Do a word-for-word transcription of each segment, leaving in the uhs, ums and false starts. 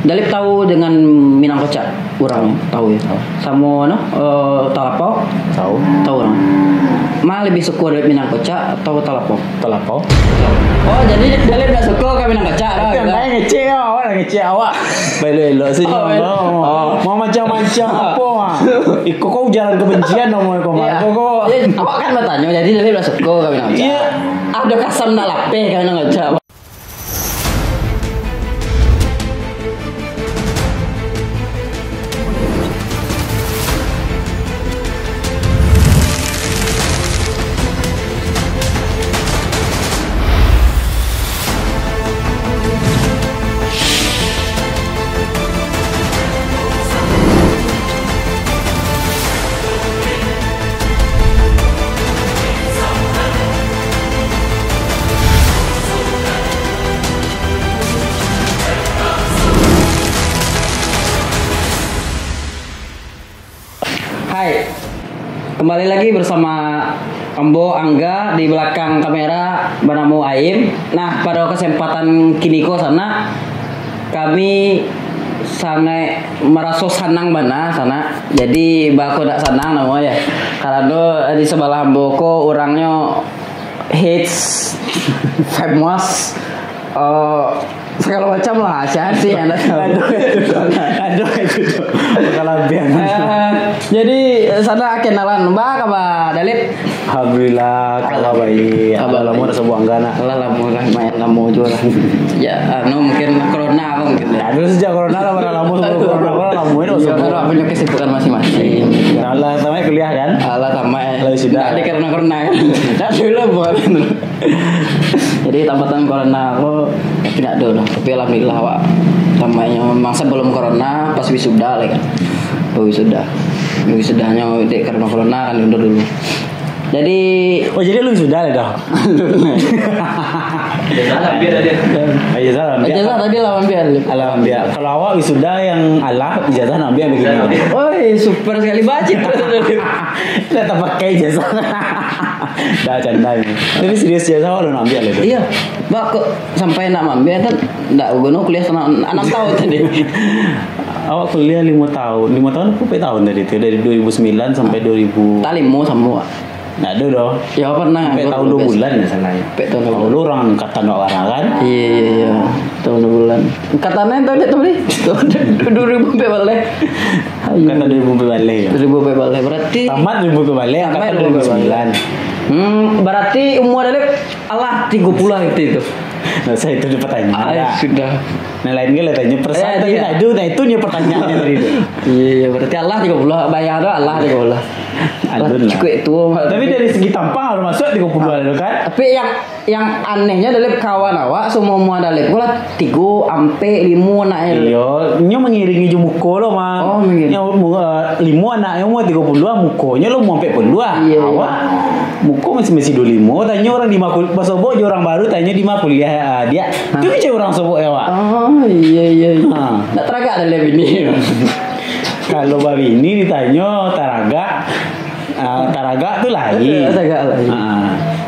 Dalip tahu dengan Minang Kocak, urang tahu ya. Tahu. Samo, no, eh, Talapau? Tahu. Tahu urang. Ma lebih suko Dalip Minang Kocak atau Talapau? Talapau. Oh, jadi Dalip ndak suko ka Minang Kocak lah, gitu. Lain ngecek awak, lain ngecek awak. Baik elok-elok sih. Oh, baik. Oh. Mau macam-macam apa, ah? Iko kau ujaran kebencian dong, kau. Iya. Kau, kau. Iya, awak kan batanyo, jadi Dalip ndak suko ka Minang Kocak. Iya. Ado kasam ndak lapeh ka Minang Kocak. Hai, kembali lagi bersama ambo Angga, di belakang kamera banamo Aim. Nah, pada kesempatan kini ko sanak, kami sangaik maraso sanang bana sanak. Jadi, baa kok dak sanang namo ya. Karano di sebelah ambo ko urangnyo hits, famous, eh, segalo macam lah, sia sih yang ndak tahu. Aduh, itu tu. Aduh, itu tu. Kalabian. Eh, jadi, sanak kenalan. Baa kaba, Dalip? Alhamdulillah, kaba baik. Kaba baik. Lamo dak sabuik Angga nak. Alah, lamo lah, lumayan lamo juo lah. Ya, anu, mungkin corona apa mungkin ya. Aduh, sejak corona lah, mana lamo sebelum corona, corona lamo ini. Iya, sebelum. Kan, punya kesibukan masing-masing. Nah, lah, tamat kuliah kan? Alah, tamat. Lah, sudah. Ndak ada corona-corona kan? Ndak dulu, bukan. Jadi, tambatan corona ko tidak ada lah. Tapi alhamdulillah, awak tamatnyo memang sebelum corona, pas wisuda lah kan. Pas wisuda. Wisudanyo dek karena corona kan diundur dulu. Jadi, oh, jadi lu wisuda lah dah? Ijazah lah ambiak tadi. Ah, ijazah lah ambiak. Ijazah tadi lah ambiak. Alah, ambiak. Kalau awak wisuda yang alah, ijazah nak ambiak begini. Ijazah ambiak. Oi, super sekali, bacit tu tadi. Dah tak pakai ijazah. Dah canda ni. Tapi serius, ijazah awak lu nak ambiak lah tu? Iya. Baa kok sampai nak ambiak kan, ndak guno kuliah selama enam tahun tadi. Awak kuliah limo tahun. Limo tahun apa ampek tahun tadi tu? Dari dua ribu sembilan sampai dua ribu. Tak limo samo, Wak. Ndak ado doh. Ya, pernah. Ampek tahun dua bulan ya, salah ya. Ampek tahun dua bulan. Kalau urang angkatan awak kan? Iya, iya, iya. Tahun dua bulan. Angkatan yang tahun itu tadi? Dua ribu ampek baleh. Angkatan dua ribu ampek baleh ya? Dua ribu ampek baleh. Berarti tamat dua ribu ampek baleh, angkatan dua ribu sembilan. Hmm, berarti umur Dalip alah tigo puluah hari itu. Nah, saya itu ada pertanyaan. Ah, dah. Sudah. Nah, lain kali lah tanya perasaan tadi. Iya, iya. Nah, itu, nah, itu dia pertanyaannya tadi tu. Iya, iya, berarti alah tigo puluah, bayar tu alah tigo puluh. Alah, cukup tua, Mak. Tapi dari segi tampang, masuk tigo puluh lah tu kan? Tapi yang, yang anehnya Dalip, kawan awak, semua-mua Dalip ko lah tigo, ampek, limo anak. Iyo, nyo mengiringi jo muko lo, Mak. Oh, mengiringi. Nyo mu-, eh, limo anak nyo umur tigo puluah, mukonyo lo umur ampek puluah. Iya, iya. Awak muko masih, masih dua limo, tanyo urang di ma kul-, basobok jo urang baru, tanyo di ma kuliah, ah, dia. Hah? Tu je urang sobok ya, Wak. Oh, iya, iya, iya. Ha. Nak taragak dah lah bini. Kalau babini ditanyo taragak, ah, taragak tu lain. Taragak lain. Ha.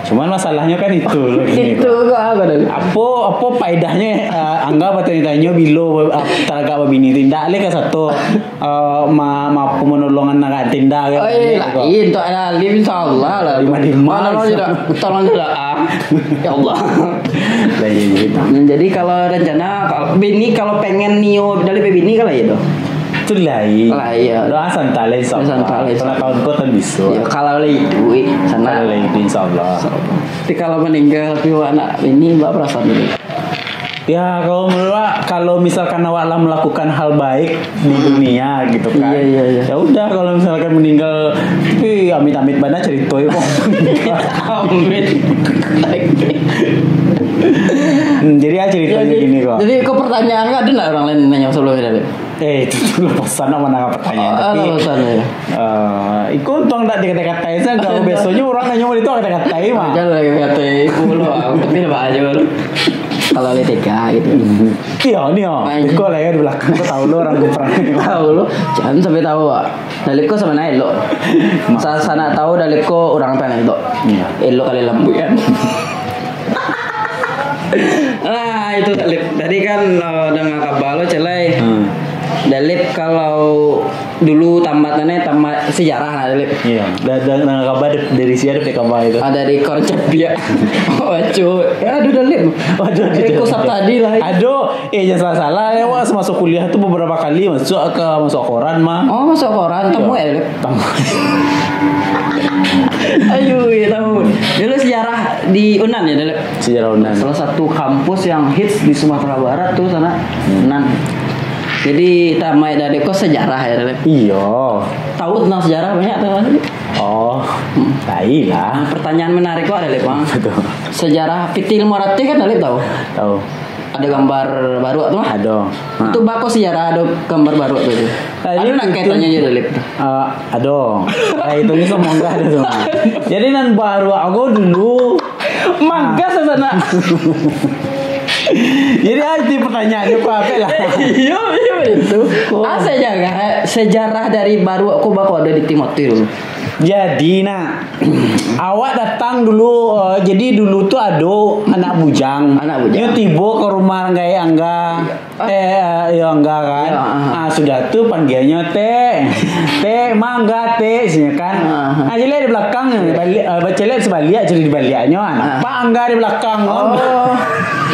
Cuman masalahnya kan itu loh, gini, itu kok apa dah? Apo, apo paedahnyo, ah, Angga batanyo-tanyo bilo, ah, taragak babini tu? Indak leh ka sato. Eh, ma-, ma-, apa, manolong anak tenda ke? Oh, iya, lain, untuak anak alim, insyaallah lah. Di ma-, di ma-, tolong juga, tolong juga, ah. Ya Allah. Lah, iya, iya. Hmm, jadi kalau rencana, kalau bini kalau pengen nio dari bini kalau ya doh. Tu lain. Lah, iya. Doa santai lah, insyaallah. Santai lah, insyaallah. Kalau tahun ko, tahun bisu. Ya, kalau lah itu, eh, sana. Kalau lah itu, insyaallah. Insyaallah. Tapi kalau meninggal, tapi anak bini, mbak perasaan dulu. Ya, kalau menurut awak, kalau misalkan awak lah melakukan hal baik di dunia gitu kan. Iya, iya, iya. Ya udah, kalau misalkan meninggal, tapi amit-amit bana cerita ya, kok. Amit. Hmm, jadi ya ceritanya gini kok. Jadi, kok pertanyaan kan ada nggak orang lain nanya sebelumnya tadi? Eh, itu tu lepasan nak menangkap pertanyaan. Ah, tapi, lepasan, ya. Eh, iko untuang tak dikata-katai saja. Kalau biasanya orang nanya itu kata-katai mah. Jangan lagi katai, iko lo, ah, tapi nampak aja lo. Kalau le tega gitu. Iya, ni, oh. Iko lah ya di belakang. Kau tahu lo orang gue pernah. Tahu lo, jangan sampai tahu, ah. Nah, liko sama naik lo. Sa-, sanak tahu dah liko orang pengen lo. Iya. Elok kali lampu kan. Ah. Ah, itu Dalip. Tadi kan, eh, danga kaba lo, Celai. Hmm. Dalip kalau dulu tamatannyo tamat sejarah lah, Dalip. Iyo, da-, da-, danga kaba da-, dari sia dapek kaba itu? Ah, dari Koran Capiak. Wacu. Ya, aduh, Dalip. Waduh, dari Dalip. Kosap tadi lah. Aduh, eh, jangan salah-salah ya, wak, semasa kuliah tu beberapa kali masuk ke, masuk koran mah. Oh, masuk koran. Iyo. Tamu ya, Dalip? Tamu. Ayo, ya, tamu. Dulu sejarah di Unan ya, Dalip? Sejarah Unan. Salah satu kampus yang hits di Sumatera Barat tu, sana. Hmm. Unan. Jadi, tamat dari ko sejarah ya, Dalip? Iyo. Tahu tentang sejarah banyak tu, Dalip? Oh, hmm, tai lah. Nah, pertanyaan menarik kok ada, Lip, Bang. Betul. Sejarah Piti Ilmu Ratih kan, Dalip, tahu? Tahu. Ada gambar baruak tu mah? Ado. Ha. Itu bako sejarah ada gambar baruak tu. Nah, ado nak kaitannya je, Dalip. Ah, ado. Ah, itu ni semua enggak ada semua. Jadi nan baruak aku dulu. Mangga sasana. Jadi, ah, itu pertanyaannyo kok apa lah? Iyo, iyo, itu. Oh. Ah, sejarah, sejarah dari baruak ko bako ada di Timoti dulu. Jadi, nah, awak datang dulu, eh, jadi dulu tu ado anak bujang. Anak bujang. Nyo tibo ka rumah Ranggai Angga. Iyo. Eh, eh, iyo, Angga kan. Iyo, ah. Ah, sudah tu panggilnyo Tek. Tek, mangga, Tek, sini kan. Ah. Ah, jadi di belakang, balik, eh, bacalek sebalik, jadi di baliknyo, ah, nampak Angga di belakang. Oh.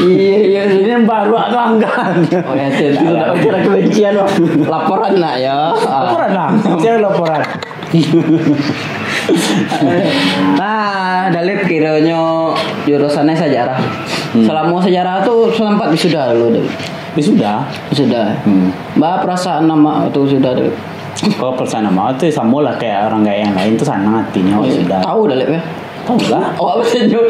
Iyo, iyo. Ini baruak tu Angga. Oh, ya, tu, tu, tu, tu, kebencian, Bang. Laporan lah, ya. Ah. Laporan lah. Cari laporan. Nah, Dalip kironyo jurusannyo sejarah. Hmm. Selama sejarah tu sempat wisuda dulu, Dalip? Wisuda. Wisuda. Hmm. Ba perasaan amak tu wisuda, Dalip? Kalau perasaan amak tu samo lah kayak orang kayak yang lain tu, sanang hatinyo. Oh, iya. Wisuda. Tahu, Dalip, ya? Tahu lah. Oh, apa sih, Ju?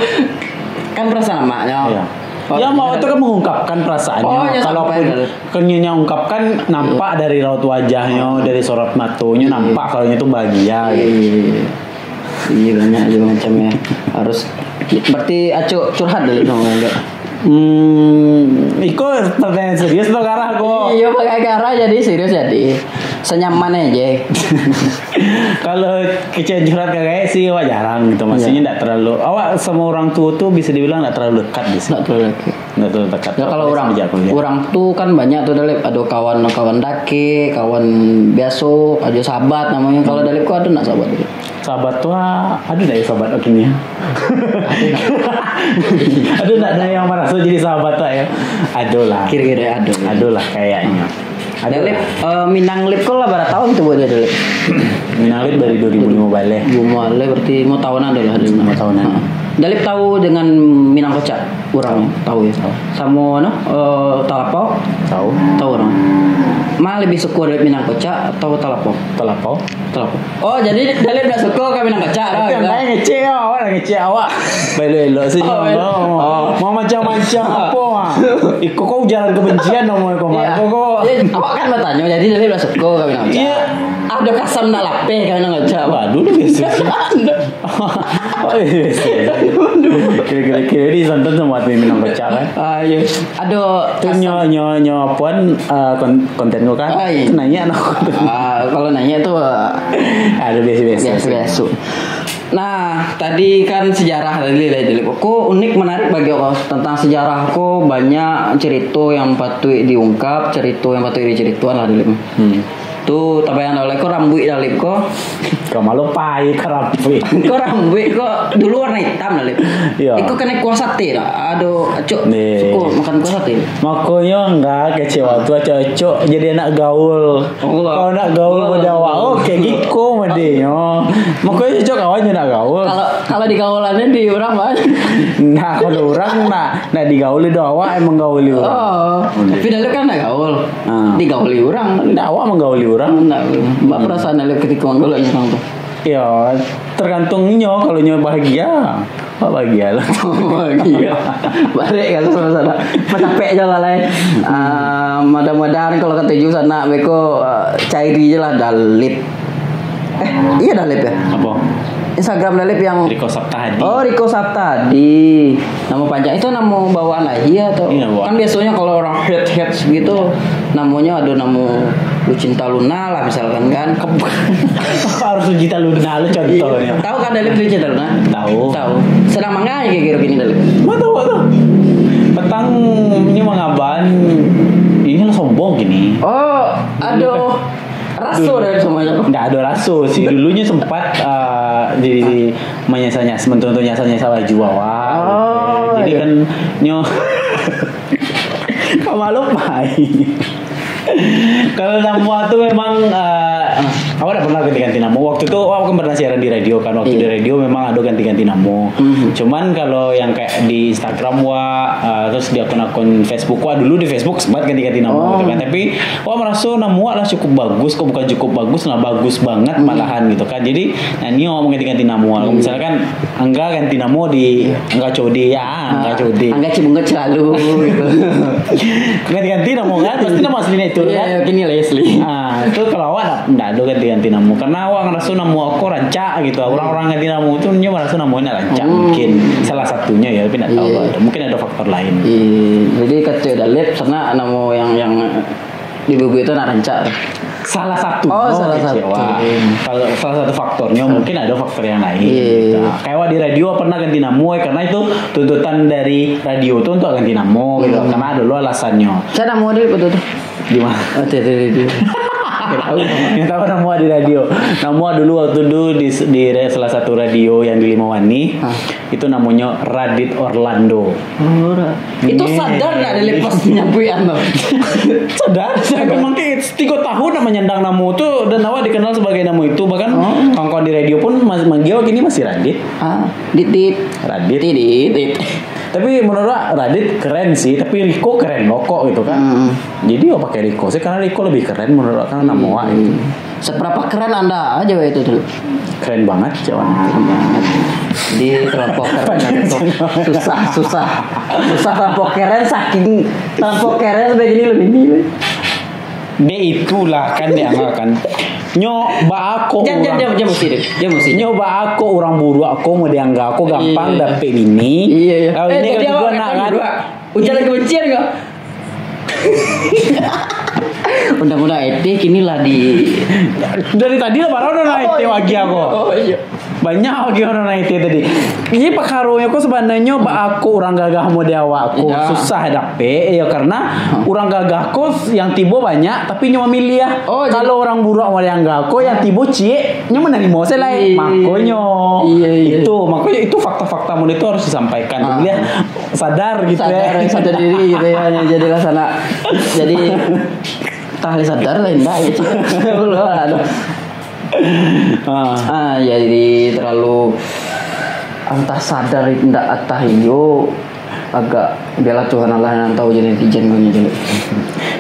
Kan perasaan amaknyo. Iya. Oh, ya, amak tu kan mengungkapkan perasaannyo. Oh, iya, kalaupun sampai, Dalip. Kan nyo ungkapkan nampak dari raut wajahnyo, dari sorot matonyo, nampak kalau nyo tu bahagia, gitu. Iya, iya, iya. Iya, banyak juga macamnya. Harus, berarti acok curhat dulu dong, agak. Hmm, iko pertanyaan serius tu, Kara, ko. Iya, pakai Kara jadi serius jadi. Senyaman aja. Kalau kecil curhat ka gaek sih, awak jarang gitu. Maksudnya, iya, ndak terlalu, awak sama orang tua tu bisa dibilang ndak terlalu dekat di sini. Ndak terlalu dekat. Ndak terlalu dekat. Ya, kalau orang, orang tu kan banyak tu, Dalip. Ada kawan-kawan dakek, kawan biaso, ada sahabat namanya. Kalau, hmm, Dalip ko ada ndak sahabat tu? Sahabat tu, ah, ada ndak ya sahabat kini? Ada ndak? Ada ndak ada yang merasa jadi sahabat tu ya? Adolah. Kira-kira ada. Adolah kayaknya. Ada. Dalip, eh, Minang Lip ko lah bara tahun tu buat dia, Dalip? Minang Lip dari dua ribu lima belas. Dua ribu lima belas berarti lima tahunan dah lah, Dalip. Lima tahunan. Ha. Dalip tahu dengan Minang Kocak? Urang tahu ya. Tahu. Samo, no, eh, Talapau? Tahu. Tahu urang. Ma lebih suko Dalip, Minang Kocak atau Talapau? Talapau. Talapau. Oh, jadi Dalip dak suko ka Minang Kocak lah, gitu. Itu yang lain ngecek awak, awak lah ngecek awak. Elok-elok sajo. Oh, elok. Oh. Mau macam-macam apa, ah? Iko kau ujaran kebencian dong, mau kau. Iya. Kau, kau. Ya, awak kan batanyo, jadi Dalip dak suko ka Minang Kocak. Iya. Ada kasam nak lapeh ka Minang Kocak. Waduh, biasa sajo. Oh, iya, biasa sajo. Kira-kira, kira di santan sama hati Minang Kocak, kan? Ah, iya. Aduh, tu nyo, nyo, nyo apuan, ah, kon-, konten ko kan? Ah, iya. Tu naiak no konten. Ah, kalau naiak tu, ah, aduh, biasa-biasa. Biasa-biasa. Nah, tadi kan sejarah tadi lah, Dalip. Ko unik, menarik bagi aku tentang sejarah ko, banyak cerita yang patut diungkap, cerita yang patut diceritakan lah, Dalip. Hmm. Tu tabayang dah, Lip, ko rambuik dah, Lip, ko. Kau malu pai ka rambuik. Ko rambuik ko dulu warna hitam dah, Lip. Iya. Iko kanai kuah sate dah. Aduh, acok. Nih. Suko makan kuah sate. Makonyo enggak kecewa tu, acok-acok jadi anak gaul. Allah. Kau nak gaul Allah. Pada awak, oh, kayak giko madenyo. Makonyo cocok kawan je nak gaul. Kalau, kalau di gaulannya di orang, Bang. Nah, kalau orang nak, nak digauli doh, awak yang menggauli orang. Oh, tapi Dalip kan nak gaul. Ha. Digauli orang. Ndak, awak menggauli orang. Ndak, ba perasaan Dalip ketika menggauli orang tu? Ya, tergantung inyo, kalau inyo bahagia, awak bahagia lah. Bahagia. Barek kan, sama-sama. Patapek je lah, lai. Ah, mudah-mudahan kalau katuju sanak, beko, ah, cairi je lah Dalip. Eh, iya Dalip ya? Apa? Instagram Dalip yang Riko Saptahadi. Oh, Riko Saptahadi. Nama panjang itu nama bawaan lahir atau? Iya, bawaan. Kan biasanya kalau orang hits-hits gitu, namanya ada nama Lucinta Luna lah misalkan kan. Harus Lucinta Luna lo contohnya. Tahu kan Dalip Lucinta Luna? Tahu. Tahu. Sedang mangga kira-kira gini Dalip. Mana tahu tu? Petang ni mangaban, ini lah sombong kini. Oh, aduh. Raso dari semuanya. Ndak ado raso sih. Dulunya sempat uh, jadi menyesal-nyesal, mentuntut nyesal-nyesal baju awak. Oh, jadi iya. Kan nyo Kau malu pai. Kalau nama tu memang uh, awak dah pernah ganti-ganti nama. Waktu tu awak kan pernah siaran di radio kan. Waktu di radio memang ada ganti-ganti nama. Cuman kalau yang kayak di Instagram wak, uh, terus di akun-akun Facebook wak, dulu di Facebook sempat ganti-ganti nama gitu kan. Tapi awak merasa nama wak lah cukup bagus, kok bukan cukup bagus lah, bagus banget malahan gitu kan. Jadi nah ni awak mengganti-ganti nama wak. Misalkan Angga ganti nama di Angga Code ya, Angga Code. Angga Cibungut selalu gitu. Ganti-ganti nama kan, pasti nama aslinya itu kan. Iya, kini lah asli. Ah, itu kalau awak ndak ndak ada ganti-ganti nama karena awak ngerasa nama aku rancak gitu. Orang-orang ganti nama tu nyo merasa namanya rancak mungkin salah satunya ya, tapi ndak tahu lah. Mungkin ada faktor lain. Iya, jadi kata Dalip sana nama yang yang di buku itu nak rancak. Salah satu. Oh, salah satu. Kalau salah satu faktornya mungkin ada faktor yang lain. Iya. Nah, kayak awak di radio pernah ganti nama eh, karena itu tuntutan dari radio tu untuk ganti nama gitu. Karena ada lo alasannya. Saya nama dia betul tu. Di mana? Oh, tidak, tidak, tidak. Yang tahu nama di radio. Nama dulu waktu dulu di, di salah satu radio yang di Limawani. Itu namanya Radit Orlando. Ora. Itu sadar nak dilepas nyabuikan tu. Sadar. Saya memang kayak tiga tahun nak menyandang nama tu dan awak dikenal sebagai nama itu. Bahkan kawan-kawan di radio pun mas- manggil awak kini masih Radit. Ah, dit dit. Radit. Dit dit. Tapi menurut awak Radit keren sih, tapi Riko keren lokok gitu kan. Jadi awak pakai Riko sih karena Riko lebih keren menurut awak karena nama awak itu. Seberapa keren anda aja itu tuh? Keren banget, Jawan. Keren banget. Jadi terlampau keren itu susah, susah. Susah terlampau keren saking terlampau keren sampai gini lebih ini. Dek itulah kan dia kan. Nyo baako Jam jam orang. Jam jam musik deh. Jam musik. Nyo baako orang buruak ko mau dianggap ko gampang Iya. Dapek bini. Iya, iya. Kalau Eh, ini jadi kalau awak tiba nak kan kan? Berdua. Ujar lagi bencian kau. Undang-undang etik inilah di Dari tadi lah baru dah naik Oh, tengok lagi aku. Oh iya. Banyak lagi orang naik tadi. Jadi pakaronyo ko sebenarnya baako orang gagah model awak ko Iya. Susah dapek ya karena orang gagah ko yang tibo banyak tapi nyo memilih. Oh, jadi Kalau orang buruak model angga ko yang tibo ciek nyo menerima selai. Iya. Makonyo Iya, iya. Itu makonyo itu fakta-fakta model itu harus disampaikan. Ah. Dia sadar gitu Sadar, ya. Sadar diri gitu ya. Jadilah sana. Jadi tak boleh sadar lah indah gitu. Belum ada. Ah. Ah, jadi terlalu entah sadar indak atah iyo agak biarlah Tuhan Allah yang tahu jadi netizen punya dulu.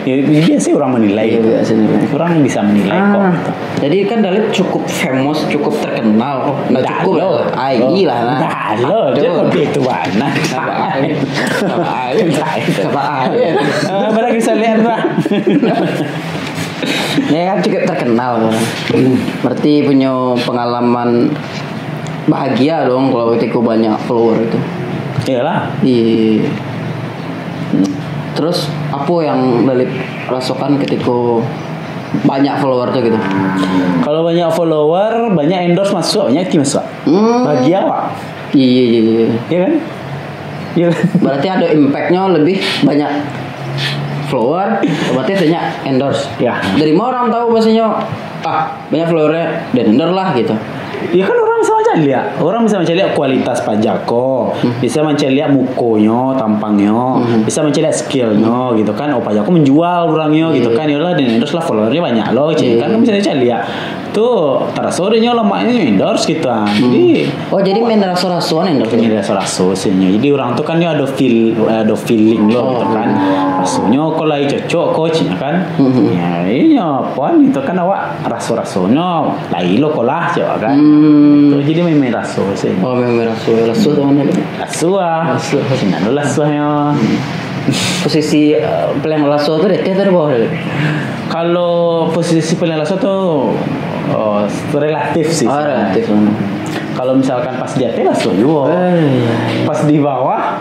Ya, biasa orang menilai Iya, itu. Biasa nilai. Orang bisa menilai Ah, kok. Jadi kan Dalip cukup famous, cukup terkenal. Nah, Ndak cukup lo. Ai lah nah. Ndak lo, dia Aduh. Lebih tua nah. Apa ai? Apa ai? Apa ai? Ah, Mana bisa lihat lah. Ya kan cukup terkenal. Berarti punya pengalaman bahagia dong kalau ketika banyak follower itu. Iyalah. Iya. Terus apa yang Dalip rasakan ketika banyak follower tuh gitu? Kalau banyak follower, banyak endorse masuk, banyak tim masuk. Hmm. Bahagia pak. Iya iya iya. Iya kan? Iya kan? Berarti ada impactnya lebih banyak follower, berarti banyak endorse. Ya. Dari mana orang tahu bahasanya ah banyak followernya dan endorse lah gitu. Ya kan orang bisa macam lihat, orang bisa macam lihat kualitas pajak ko, hmm. Bisa macam lihat mukonyo, tampangnyo, hmm. Bisa macam lihat skillnyo gitu kan. Oh pajak ko menjual orangnya gitu kan, yalah dan endorse lah followernya banyak loh, cik kan bisa macam lihat. Tu taraso deh nyo lamaknyo endorse gitu ah. Hmm. Jadi Oh, jadi main raso-rasoan endorse. Main raso-raso sih nyo. Jadi orang tu kan nyo ada feel ada feeling lo gitu kan. Rasonyo ko lai cocok ko cik kan. Hmm. Ya, inyo pun itu kan awak raso-rasonyo lai lo ko lah cik kan. Hmm. Tu jadi main-main raso sih. Oh, main-main raso. Raso tu mana tu? Raso ah. Raso. Sini ada raso nyo. Posisi uh, paling raso tu deh, teh tu di bawah deh. Kalau posisi paling raso tu oh, relatif sih. Oh, relatif. Hmm. Kalau misalkan pas di atas raso juga. Eh, iya, iya. Pas di bawah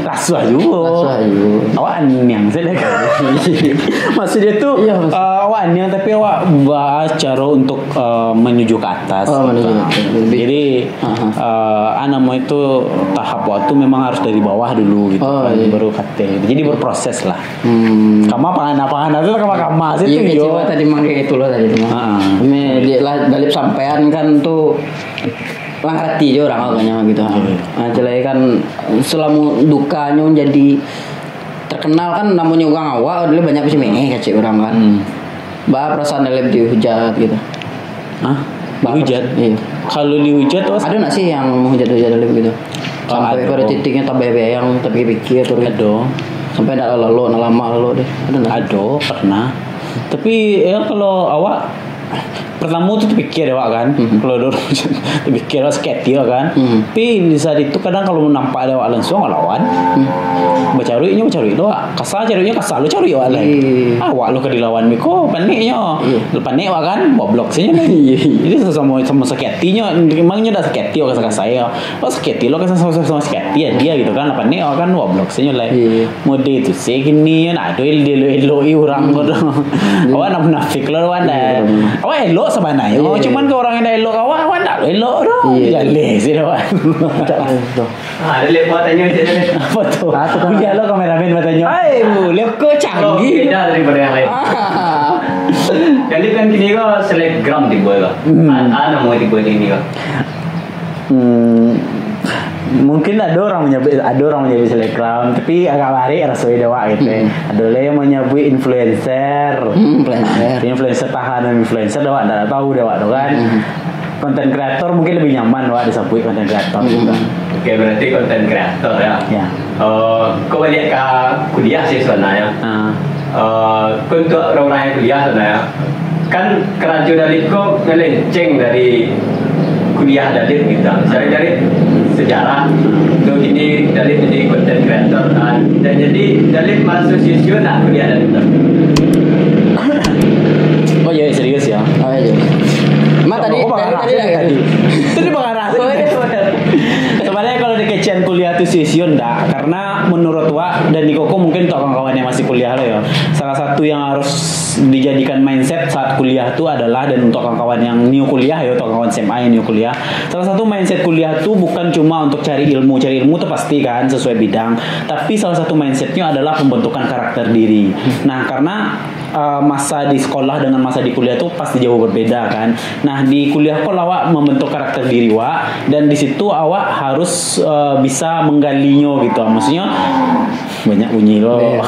Rasuah juo. Rasuah juo. Awak aniang sajo kan. Maksud dia tu, Iya, maksud- ah, awak aniang tapi awak ba-, caro untuk, ah, menuju ke atas. Oh, menuju ke atas. Lebih Jadi, Aha. ah, ah, namo itu tahap awak tu memang harus dari bawah dulu gitu Oh, kan, iya. baru ke atas gitu. Jadi berproses lah. Hmm. Kama pangana-pangana tu kama-kama sajo Iya, tu, yo. kecewa tadi mang kayak itu loh tadi tu, mang. Ah. Kami di lah Dalip sampaian kan tu lah ngarati jo urang agaknyo gitu. Iya. Ah, celai kan selamo dukanyo jadi terkenal kan namonyo urang awak dulu banyak bisi mengeh kecek urang kan. Hmm. Ba perasaan Dalip dihujat gitu. Hah? Ba Dihujat? perasaan, iya. Kalau dihujat, oh, Ada nak sih yang menghujat-hujat Dalip gitu? Oh, Sampai ada. pada titiknyo tabeh-beh yang tapi pikir terus. Ada. Sampai nak lalo, nak lama lalo deh. Ada nak? Ada, pernah. Tapi ya kalau awak pertama tu terpikir awak kan, Mhm. kalau ada orang terpikir awak sakit hati awak kan. Mhm. Tapi di saat itu kadang kalau nampak ada awak langsung awak lawan. Mhm. Bacaruiknyo bacaruik tu awak. Kasar caruiknyo kasar lo caruik awak lah. Iya. Awak lo ka dilawan biko paniknyo. Iya. Lo panik awak kan, bawa blok sajo lah. Iya. Jadi sama-sama sakit hatinyo, memang nyo dah sakit hati awak kasar-kasar yo. Oh sakit hati lo kasar sama-sama sakit hati ya dia gitu kan. Lah panik awak kan, bawa blok sajo lah. Iya. Mode tu sih kini yo nak ado elok-elok i urang ko tu. Hmm. Awak nak munafik lo awak dah. Iya, betul. Awak elok sabananyo. Iya. Cuman ke urang yang dah elok awak, awak ndak elok tu. Iya. Jaleh sih awak. Tak ada tu. Ah, ada lek buat tanya cik tadi. Apa tu? Ah, tu kan. Biar lo kameramen bertanya. Hai, bu, lo ko Kalau canggih. beda daripada yang lain. Ah. Jadi kan kini ko selebgram tiba ko. Hmm. Ah, ah, nama tiba kini ko. Hmm, mungkin ada orang menyebut, ada orang menyebut selebgram, tapi agak barik rasoi dek awak gitu. Hmm. Ada lah yang menyebut influencer. Hmm, influencer. Influencer tahan dan influencer dek awak tak tahu dek awak tu kan. Hmm. Konten kreator mungkin lebih nyaman awak disebut konten kreator Hmm. gitu. Oke, berarti konten kreator ya. Ya. Eh, kau balik ke kuliah sih sebenarnya. Ah. Eh, kau untuk orang-orang yang kuliah sebenarnya. Kan karajo Dalip ko ngelenceng dari kuliah Dalip gitu. Misalnya dari sejarah, tu kini Dalip jadi konten kreator, ah, dan jadi Dalip masuk sisio nak kuliah Dalip tu. Oh iya, serius ya. Oh iya. Mak tadi Kok tadi pengarah tadi sih dah. tadi? Itu dia pengarah. Oh, iya, benar. Sebenarnya kalau dikecehan kuliah tu sisio ndak, karena menurut wak dan di koko mungkin untuk kawan-kawan yang masih kuliah lo ya. Salah satu yang harus dijadikan mindset saat kuliah tu adalah, dan untuk kawan-kawan yang new kuliah ya, untuk kawan S M A yang new kuliah, salah satu mindset kuliah tu bukan cuma untuk cari ilmu. Cari ilmu tu pasti kan sesuai bidang, tapi salah satu mindsetnya adalah pembentukan karakter diri. Nah, karena uh, masa di sekolah dengan masa di kuliah tu pasti jauh berbeda kan. Nah, di kuliah ko lah awak membentuk karakter diri wak, dan di situ awak harus uh, bisa menggalinyo gitu. Maksudnya banyak bunyi lo. Iya.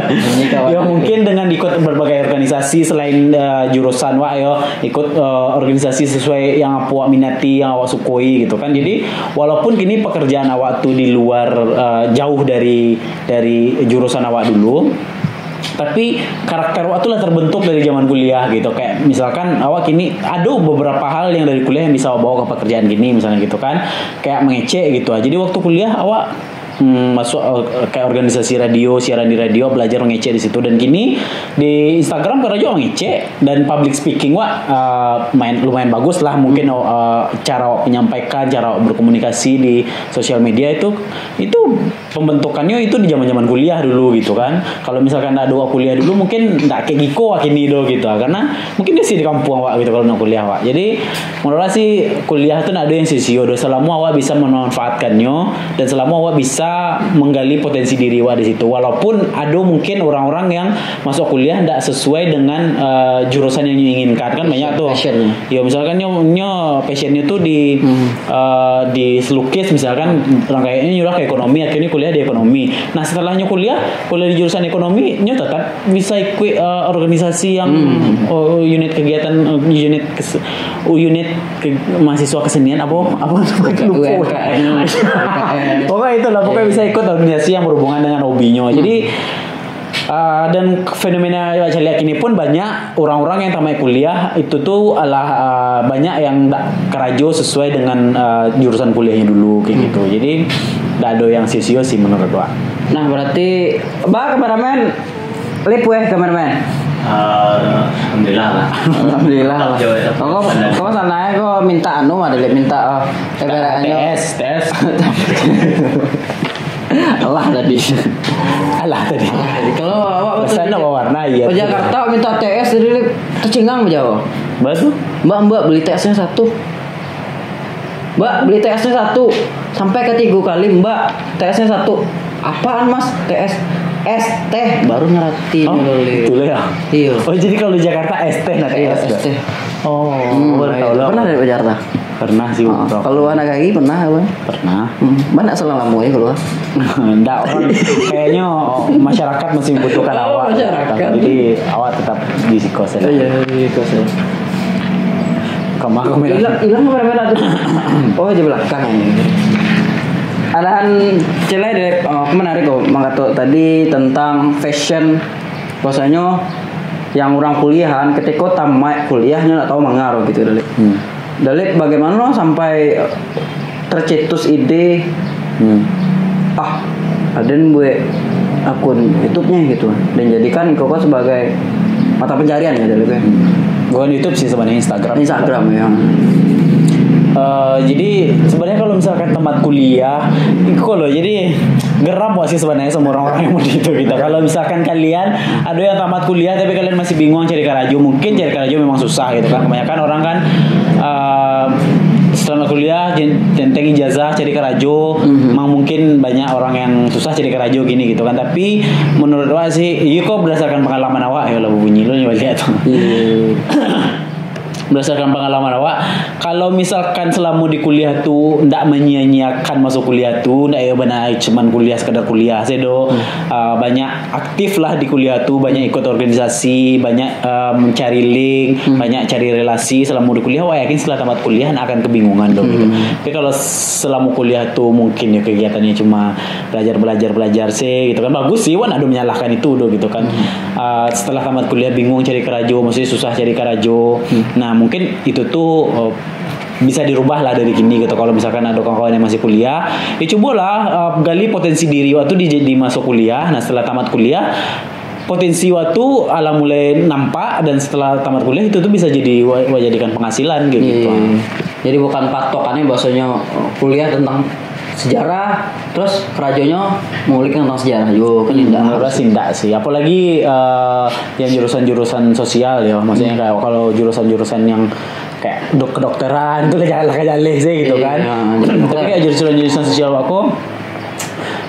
Bunyi kawan. Ya mungkin dengan ikut berbagai organisasi selain uh, jurusan wak yo, ikut uh, organisasi sesuai yang awak minati, yang awak sukoi gitu kan. Jadi walaupun kini pekerjaan awak tu di luar uh, jauh dari dari jurusan awak dulu, tapi karakter awak tu lah terbentuk dari zaman kuliah gitu. Kayak misalkan awak kini ada beberapa hal yang dari kuliah yang bisa awak bawa ke pekerjaan gini misalnya gitu kan. Kayak mengecek gitu. Jadi waktu kuliah awak hmm, masuk uh, kayak organisasi radio, siaran di radio, belajar mengecek di situ. Dan kini di Instagram karajo mengecek dan public speaking wak uh, main lumayan bagus lah mungkin uh, cara awak menyampaikan, cara awak berkomunikasi di sosial media itu itu pembentukannya itu di zaman-zaman kuliah dulu gitu kan. Kalau misalkan ndak ada kuliah dulu mungkin ndak kayak giko wak kini do gitu. Karena mungkin dia sih di kampung awak gitu kalau nak kuliah wak. Jadi menurut sih kuliah tu ndak ada yang sisio do selama awak bisa memanfaatkannya dan selama awak bisa menggali potensi diri awak di situ. Walaupun ada mungkin orang-orang yang masuk kuliah ndak sesuai dengan uh, jurusan yang diinginkan kan banyak tuh. Passion. Ya misalkan nyo nyo passionnya tuh di hmm. uh, di selukis misalkan orang kayaknya nyuruh ke ekonomi akhirnya kuliah di ekonomi. Nah setelahnya kuliah kuliah di jurusan ekonomi nyo tetap bisa ikut uh, organisasi yang hmm. uh, unit kegiatan uh, unit kes, uh, unit ke, mahasiswa kesenian apa apa lupa. U M K M. Pokoknya itulah pokoknya bisa ikut organisasi yang berhubungan dengan hobinya. Jadi uh, dan fenomena yang saya lihat kini pun banyak orang-orang yang tamat kuliah itu tu adalah uh, banyak yang tak karajo sesuai dengan uh, jurusan kuliahnya dulu kayak hmm. gitu. Jadi tak ada yang sisio sih menurut gua. Nah berarti bah kameramen Lipuh eh kameramen. Uh, Alhamdulillah lah. Alhamdulillah lah. Kau kau sana kau minta anu ada minta uh, ibaratnya T S T S. Alah tadi. Alah tadi. Kalau awak Pesan nak warna iya. Ke Jakarta minta T S tadi, tacingang bajawa. Basu? Mbak, mbak, beli T S-nya satu. Mbak, beli T S-nya satu. Sampai ketiga kali, Mbak, T S-nya satu. Apaan, Mas? T S, es teh, baru ngerti. Oh, Lele. Itulah ya. Iya. Oh, jadi kalau di Jakarta es teh, nah, Iya, T S. Es teh. Oh, Hmm, baru tahu lah. Pernah dari Jakarta? Pernah sih, Ah, Bro. Kalau anak kaki pernah apa? Pernah. Hmm, mana selama lama ya keluar? Ndak, orang kayaknya masyarakat masih membutuhkan Oh, awak. Masyarakat. Jadi awak tetap di kos ya. Iya, di kos ya. Kemah kemah. Hilang, hilang kamera-kamera tu. Oh, di belakang ini. Adahan celai deh, oh, aku menarik kok, mangkato tadi tentang fashion. Bahwasanya yang orang kuliahan, ketika tamat kuliahnya ndak tahu mangaruh gitu, Dalip. Hmm. Dalip, bagaimana sampai tercetus ide, Hmm. ah, aden buat akun YouTube-nya gitu, dan jadikan koko sebagai mata pencarian ya, Dalip ya. Bukan YouTube sih sebenarnya, Instagram. Instagram ya. Eh, jadi sebenarnya kalau misalkan tamat kuliah, itu loh, jadi geram sih sebenarnya sama orang-orang yang model itu gitu. Kalau misalkan kalian ada yang tamat kuliah tapi kalian masih bingung cari karajo, mungkin cari karajo memang susah gitu kan. Kebanyakan orang kan eh, selama kuliah jen- tenteng ijazah, cari karajo, Mhm. memang mungkin banyak orang yang susah cari karajo gini gitu kan. Tapi menurut awak sih, iya kok berdasarkan pengalaman awak ya, lah bunyi lo yang lihat tuh. Iya. Berdasarkan pengalaman awak, kalau misalkan selama di kuliah tu ndak menyia-nyiakan masa kuliah tu, ndak ya benar cuman kuliah, sekadar kuliah saja do. Ah, banyak aktif lah di kuliah tu, banyak ikut organisasi, banyak um, cari link, banyak cari relasi selama di kuliah. Wah, yakin setelah tamat kuliah nak akan kebingungan do gitu. Tapi kalau selama kuliah tu mungkin ya kegiatannya cuma belajar belajar belajar sih gitu kan, bagus sih, wan ada menyalahkan itu do gitu kan. Ah, setelah tamat kuliah bingung cari karajo, maksudnya susah cari karajo. Nah, mungkin itu tuh eh, bisa dirubah lah dari kini gitu. Kalau misalkan ada kawan-kawan yang masih kuliah, ya cobalah uh, gali potensi diri waktu di, di masa kuliah. Nah, setelah tamat kuliah, potensi waktu alah mulai nampak, dan setelah tamat kuliah itu tuh bisa jadi wa- wa- jadikan penghasilan kayak gitu. Iya. Jadi bukan patokannya bahwasanya kuliah tentang sejarah, terus karajonyo ngulik tentang sejarah juga kan, indak. Menurut sih enggak sih, apalagi eh, yang jurusan-jurusan sosial ya, maksudnya kayak kalau jurusan-jurusan yang kayak dok kedokteran tuh lah, jangan lah jaleh sih gitu Iya, kan. iya. Tapi kayak jurusan-jurusan sosial aku,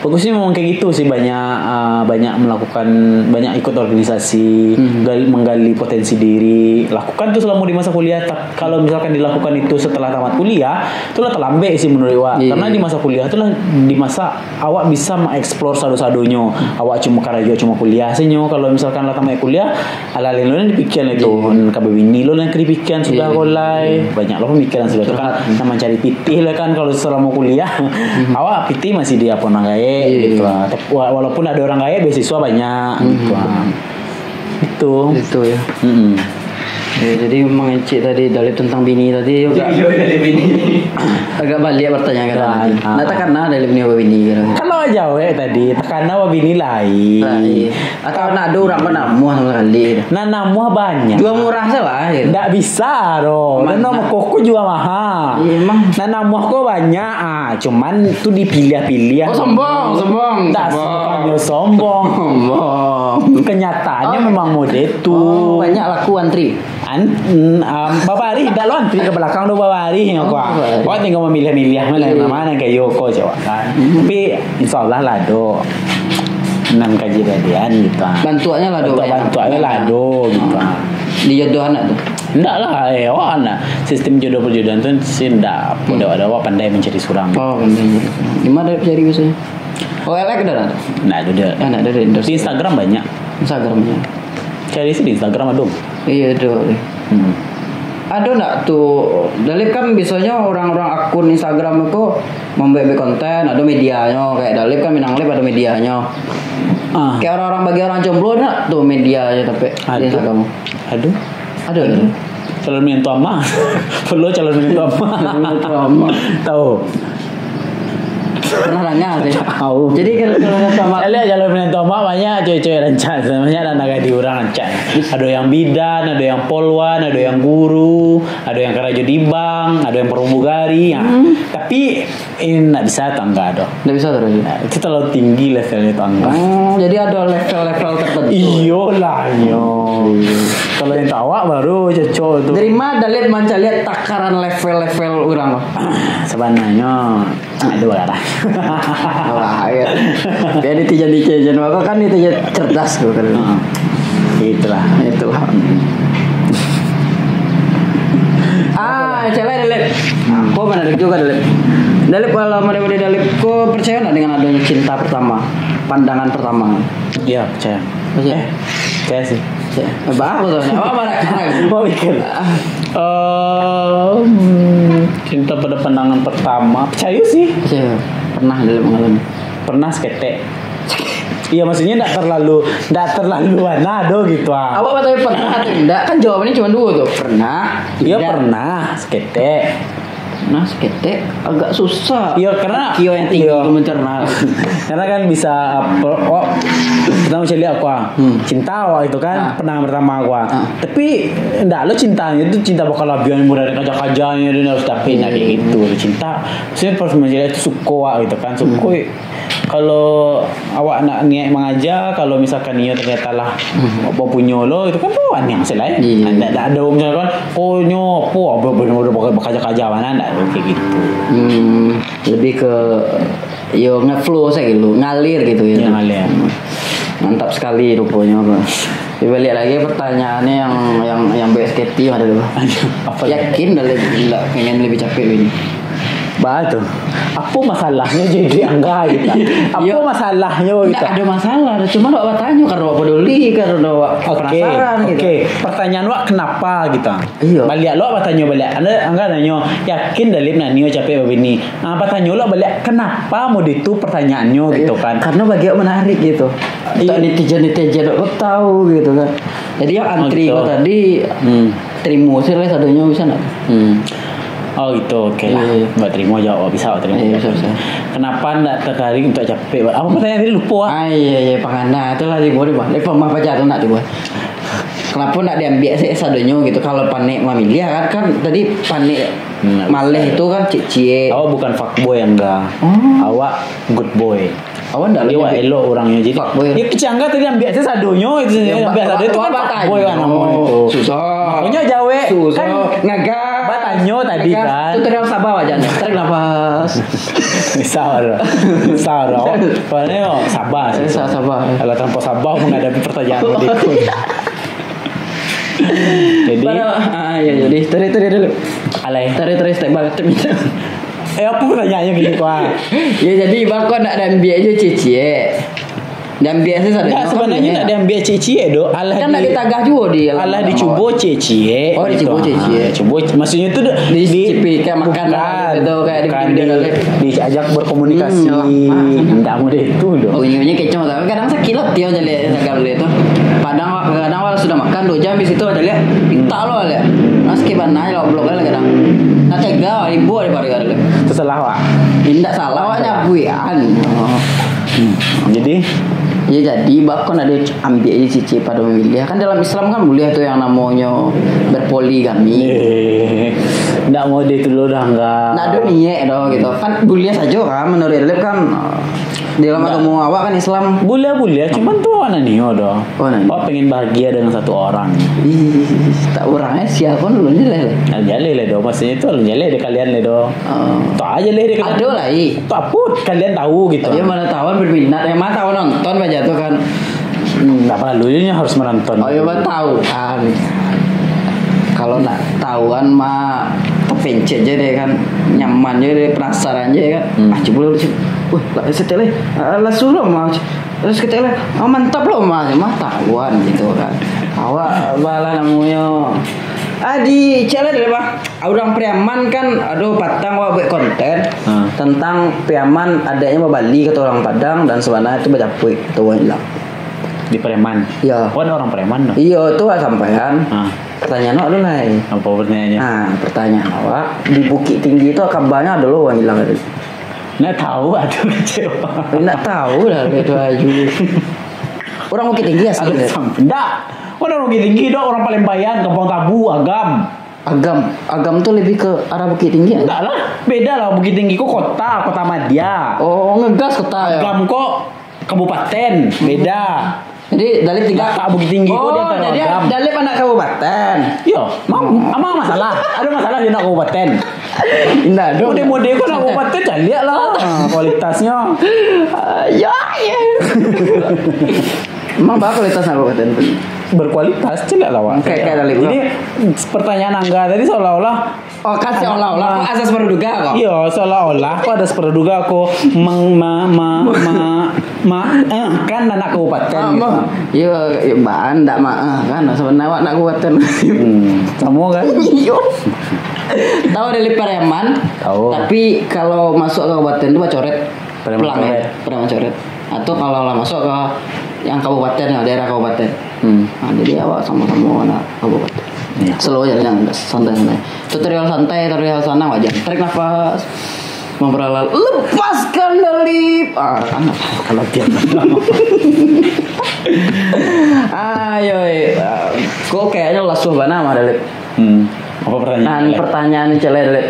bagusnya memang kayak gitu sih, banyak eh, banyak melakukan, banyak ikut organisasi, gali- menggali potensi diri, lakukan tuh selama di masa kuliah. Tap- kalau misalkan dilakukan itu setelah tamat kuliah, itulah terlambat sih menurut awak. Iya. Karena di masa kuliah itulah di masa awak bisa mengeksplor sado-sadonyo. Awak cuma karajo, cuma kuliah sajo. Kalau misalkan lah tamat kuliah, alah lain lo nan dipikiran itu, ka babini lo nan ka dipikiran sudah Iya. Kolai. Banyak lo pemikiran sudah tu kan. Curhat. Nak mencari pitih lah kan kalau selama kuliah. Awak pitih masih di apa orang gaek Iya. gitu lah. Tapi wa- walaupun ada orang gaek, beasiswa banyak gitu lah. Itu. Itu ya. Mm-mm. Ya, jadi mangecek tadi Dalip tentang bini tadi juga. Iya, dari bini. Agak balik pertanyaan kan. Ah, ah. Nak takana Dalip ni babini kan. Kalau jawek tadi, takana babini lain. Nah, iya. Atau nak ada orang banamuah sama sekali. Nah, namuah banyak. Jual murah salah gitu. Ndak bisa doh. Mana? Dan nama koko jual mahal. Iya, emang. Nah, namuah ko banyak. Ah, cuman tu dipilih-pilih. Oh, sombong, sombong. Tak, Sombong. bukannya sombong. Sombong. Kenyataannya Oh. memang model tu. Oh, banyak laku antri. An, mm, um, babarih, dak lo antri ke belakang tu, babarih nyo Oh, kau. babarih. Kau tinggal memilih-milih mana yang Iya. mana kayak yo kau jawab kan. Tapi insya Allah lah do. Nan kajadian gitu. Ah. Bantuaknya lah do, Bantuak, banyak. Bantuaknya lah do gitu. Ah. Di jodoh anak tu. Ndak lah, eh, awak anak sistem jodoh perjodohan tu sih ndak, hmm. Ada awak pandai mencari surang. Oh, pandai mencari surang. Di mana cari biasanya? O L X dah ada? Ndak ada dia. Ah, ndak ada di endorse. Di Instagram banyak. Instagramnya. Cari sih di Instagram ada. Iya, ada. Hmm. Ada ndak tu, Dalip kan biasanya orang-orang akun Instagram itu membuat konten, ada medianya, kayak Dalip kan Minang Live ada medianya. Ah. Kayak orang-orang bagi orang jomblo ndak tu medianya tapi di Ada. Instagram. Aduh. Ada, ada. Calon menantu ama. Perlu calon menantu ama. Calon menantu ama. Tahu. Pernah dengar tu. Tahu. Jadi kalau, kalau kata mak, saya lihat kalau menantu amak banyak cewek-cewek rancak, banyak anak gadis urang rancak. Ada yang bidan, ada yang polwan, ada yang guru, ada yang karajo di bank, ada yang pramugari. Ya. Hmm. Tapi ini ndak bisa tu angga tu. Ndak bisa tu. Nah, itu terlalu tinggi levelnya tu angga. Oh, jadi ada level-level tertentu. Iyolah, yo. Kalau yang tawak baru cocok tu. Dari mana Dalip mancaliak takaran level-level urang tu? Sebenarnya Aduh, lah. Wah, ya. Dia netizen, netizen apa kan, netizen cerdas tu kan. Hmm. Itulah. Itulah. Ah, cewek Dalip. Kau menarik juga, Dalip. Dalip, kalau model-model Dalip, kau percaya nggak dengan adanya cinta pertama, pandangan pertama? Iya, percaya. Percaya? Eh, percaya sih. Percaya. Eh, bah, aku tahu. Apa, apa, nak, nak? Mau mikir. Ah. Ehm, cinta pada pandangan pertama. Percaya sih. Percaya. Pernah dalam mengalami. Pernah seketek. Iya, maksudnya ndak terlalu, ndak terlalu anado gitu, ah. Awak bertanya pernah atau enggak? Kan jawabannya cuma dua tuh. Pernah, iya, tidak. Pernah seketek. Nah, seketek agak susah. Iya, karena kio yang tinggi, iya, itu mencerna. Karena kan bisa apa, oh, kita mau cari aku, ah. Hmm. Cinta awak itu kan, ah, pernah pertama aku, ah. Ah. Tapi ndak lo cintanya itu cinta bakal labian murah, ada kaja-kajanya, dia harus dapat, nah, kayak gitu. Cinta, saya pas mencari itu suka awak gitu kan, suka. Hmm. Kalau awak nak niat mangaja, kalau misalkan iyo ternyata lah, hmm, bapunyo lo, itu kan tu aniang se lain. Iya. Ndak, ndak ado misalkan, "Oh, nyo apo, apo, apo, apo, bakaja-kaja mano," ndak ado kayak gitu. Hmm, lebih ke, yo, ngeflow saja gitu, ngalir gitu ya. Iya, ngalir. Mantap sekali rupanya, Bang. Tapi balik lagi pertanyaannya yang, yang, yang B S K T ada tu. Aduh, apa lagi? Yakin dah lebih, ndak pengen lebih capek ini? Bah tu. Apa masalahnyo jadi angga gitu? Apa, iya, masalahnyo gitu? Ndak ada masalah, cuma awak bertanya karena awak peduli, karena awak, oke, penasaran gitu. Oke. Pertanyaan awak kenapa gitu? Iya. Baliak lo bertanya baliak. Anda angga nanyo, yakin Dalip nak nio capek babini? Ah, pertanyaan lo baliak, kenapa mau itu pertanyaannyo gitu kan? Karena bagi awak menarik gitu. Iya. Untuk netizen-netizen kok tahu gitu kan. Jadi yang antri, oh, gitu, kau tadi, hmm, terima sih lah sadonyo, bisa ndak? Hmm. Oh gitu, oke lah. Iya, iya. Buat terima jawab, bisa buat terima. Iya, bisa, bisa. Kenapa ndak tertarik untuk capek? Apa pertanyaan tadi, lupa, ah? Ah, iya, iya, pangana tu lah, boleh, boleh. Pamah paja tu nak tu, boleh. Kenapa ndak diambiak sih sadonyo gitu? Kalau panek mamiliah kan, kan tadi panek, hmm, maleh tu kan ciek-ciek. Awak bukan fuckboy, angga. Oh. Awak good boy. Awak ndak. Jadi awak elok urangnyo. Jadi, fuckboy. Ya, kecangga tadi ambiak se sadonyo itu, ya, ambiak sadonyo itu kan fuckboy kan namonyo itu. Susah. Makonyo jawek. Susah. Kan ngaga. Batanyo tadi kan. Itu terang sabar aja. Tarik nafas. Sabar. Sabar. Soalnyo sabar sih. Eh, sa-, sabar. Kalau tanpa sabar menghadapi pertanyaan itu. Jadi, ah, ya, jadi tarik, tarik dulu. Alai. Tarik, tarik, step by step. Eh, apa pertanyaannya gini, Pak? Ya, jadi, bako nak diambiak je ciek-ciek. Diambiak se sadonyo. Enggak, sebenarnya nak diambiak ciek-ciek, doh. Alah kan nak ditagah juo di, alah dicubo ciek-ciek. Oh, dicubo ciek-ciek. Ah, cubo, maksudnya tu di, dicicipi kayak makan bukan, gitu, kayak di, bukan, di video di, tadi. Diajak berkomunikasi. Hmm, iya. Ndak mudah itu, doh. Oh, iya, iya, kecoh, tapi kadang sakit lo, tio aja lihat Instagram dia tu. Padang, kadang awak sudah makan dua jam di situ aja lihat. Tak lo lihat. Nah, skip banana lo blok lah kadang. Nah, tega, ibu ada pada lihat. Tersalah, Wak. Indak salah, awak nyabuikan. Oh. Hmm. Jadi? Ya, jadi, bako nak diambiak je ciek-ciek pado mamiliah. Kan dalam Islam kan boleh tu yang namonyo berpoligami. Eh, ndak mau deh tu lo dah, enggak. Ndak ado niat doh gitu. Kan boleh sajo kan, menurut Dalip kan, di dalam agamo awak kan Islam. Boleh, boleh. Cuman tu awak nak nio doh. Oh, nak nio. Awak pengen bahagia dengan satu orang. Ih, tak orang, eh. Sia pun ulun jaleh. Nah, jaleh lah doh. Maksudnya tu, jaleh deh kalian lah doh. Oh. Tak aja lah deh kalian. Ado lah, ih. Tak apa, kalian tahu gitu. Dia mana tahu berminat, yang mana tahu nonton aja tu kan. Hmm, nggak perlu, ini harus menonton. Oh, iya, bah, tahu. Ah, kalau nak tahuan mah, terpencet aja deh kan. Nyaman aja deh, penasaran aja kan. Hmm. Ah, coba dulu, coba. Wah, lah, setel, eh. Ah, lah suruh mah. Terus kita lah, "Oh, mantap lo, mah." Mah tahuan gitu kan. Awak balah namonyo. Ah, di channel deh, bah. Urang Pariaman kan, aduh, patang awak buat konten, hmm, tentang Pariaman adanya babali kata orang Padang dan sebenarnya itu bajapuik atau orang hilang. Di Pariaman? Iya. Oh, ada orang Pariaman tu? Iya, itu lah sampaian. Ah. Pertanyaan awak dulu lah. Apa pertanyaannya? Ah, pertanyaan awak, di Bukittinggi itu kabarnya ada lo orang hilang tadi. Nak tahu atau kecewa? Nak tahu lah, Lek, tu Ayu. Orang Bukittinggi asli, Lek. Ndak. Orang Bukittinggi, dok, orang Palembang, Kampung Tabu, Agam. Agam, Agam tu lebih ke arah Bukittinggi, ya? Ndak lah. Beda lah, Bukittinggi ko kota, kota madya. Oh, ngegas kota, ya? Agam ko kabupaten, beda. Jadi, Dalip tinggal. Latak Bukittinggi ko di antaro Agam. Oh, jadi Dalip anak kabupaten. Iyo, ma-, ma masalah? Ado masalah di anak kabupaten? Indak ado. Mode-mode ko anak kabupaten, caliak lah, ah, kualitasnyo. Ah, ya, ya. Emang ba kualitas anak kabupaten tu? Berkualitas, caliak lah, Wak. Kayak, kayak Dalip. Jadi, pertanyaan Angga tadi seolah-olah Oh, kan seolah-olah ko azas praduga ko. Iyo, seolah-olah ko azas praduga ko meng-, ma-, ma-, ma-, ma-, eh, kan anak kabupaten gitu. Iyo, iyo, baan ndak ma-, eh, kan sebenarnya awak anak kabupaten. Hmm, samo kan? Iyo. Tahu dari Pariaman? Tahu. Tapi kalau masuk kabupaten tu bacoret. Pariaman coret. Pariaman coret. Atau kalau lah masuk ke yang kabupaten, ya, daerah kabupaten. Hmm. Nah, jadi awak samo-samo anak kabupaten. Iya. Slow aja, jangan santai-santai. Tutorial santai, tutorial sana wajar. Tarik nafas. Memperlalu. Lepaskan Dalip. Ah, kan. Kalau dia Ayo, eh. Kok kayaknya lasuh bana mah, Dalip. Hmm. Apa pertanyaan? Nah, pertanyaan cele, Dalip.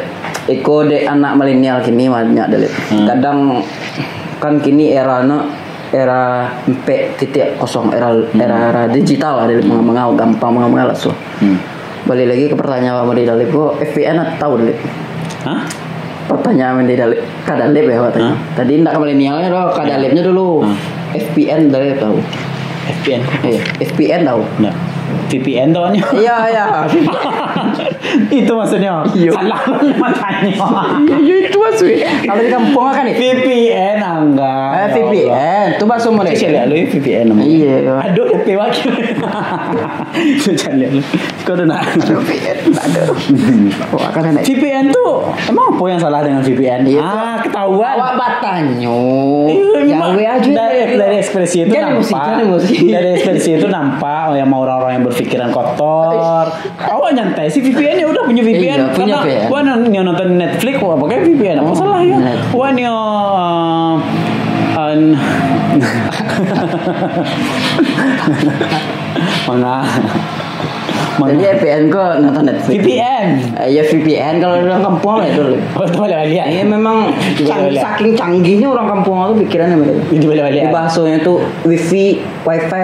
Iko dek anak milenial kini banyak, Dalip. Hmm. Kadang kan kini era no, era empat titik kosong, era, hmm, era, era digital lah, Dalip. Hmm. Mangau-mangau gampang, mangau-mangau lasuh. Hmm. Balik lagi ke pertanyaan awak tadi, Dalip, ko F P N tahu, Dalip? Hah? Pertanyaan dari Dalip, ka Dalip ya, awak tadi. Hah? Tadi ndak ka milenialnya doh, ka Dalipnya dulu. Hah? F P N Dalip tahu? F P N? Iya, F P N tahu? Ndak. V P N tahu nyo? Iya, iya. Itu maksudnya. Iya. Salah matanyo. Iya, iya, itu maksudnya. Kalau di kampung kan itu? V P N, Angga. Eh, ya V P N. Allah. Tu bahasa Malaysia. Cek lihat lu, V P N namanya. Iya, iya. Aduh, D P wakil. Cek lihat lu. Kau dah nak? Aduh, V P N. Aduh. Wah, kan enak. V P N tu, emang apa yang salah dengan V P N? Iya, ah, ketahuan. Awak batanyo. Iya, memang. Jawab aja dari, deh. Dari ekspresi itu nampak. Jangan emosi, jangan emosi. Dari ekspresi itu nampak yang orang-orang yang berpikiran kotor. Awak nyantai, si V P N ya udah punya V P N. Iya, punya karena V P N. Wah, nyo nonton Netflix, wah, pakai V P N. Apa salah ya? Netflix. Wah, nyo, eh, an-, mana? Mana? Jadi V P N ko nonton Netflix. V P N. Eh, ya V P N kalau orang kampung lah itu. Oh, itu balik-balik. Iya, memang. Itu cang-, balik-balik. Saking canggihnya orang kampung itu pikirannya begitu. Itu balik-balik. Di bahasanya tuh wifi, wifi,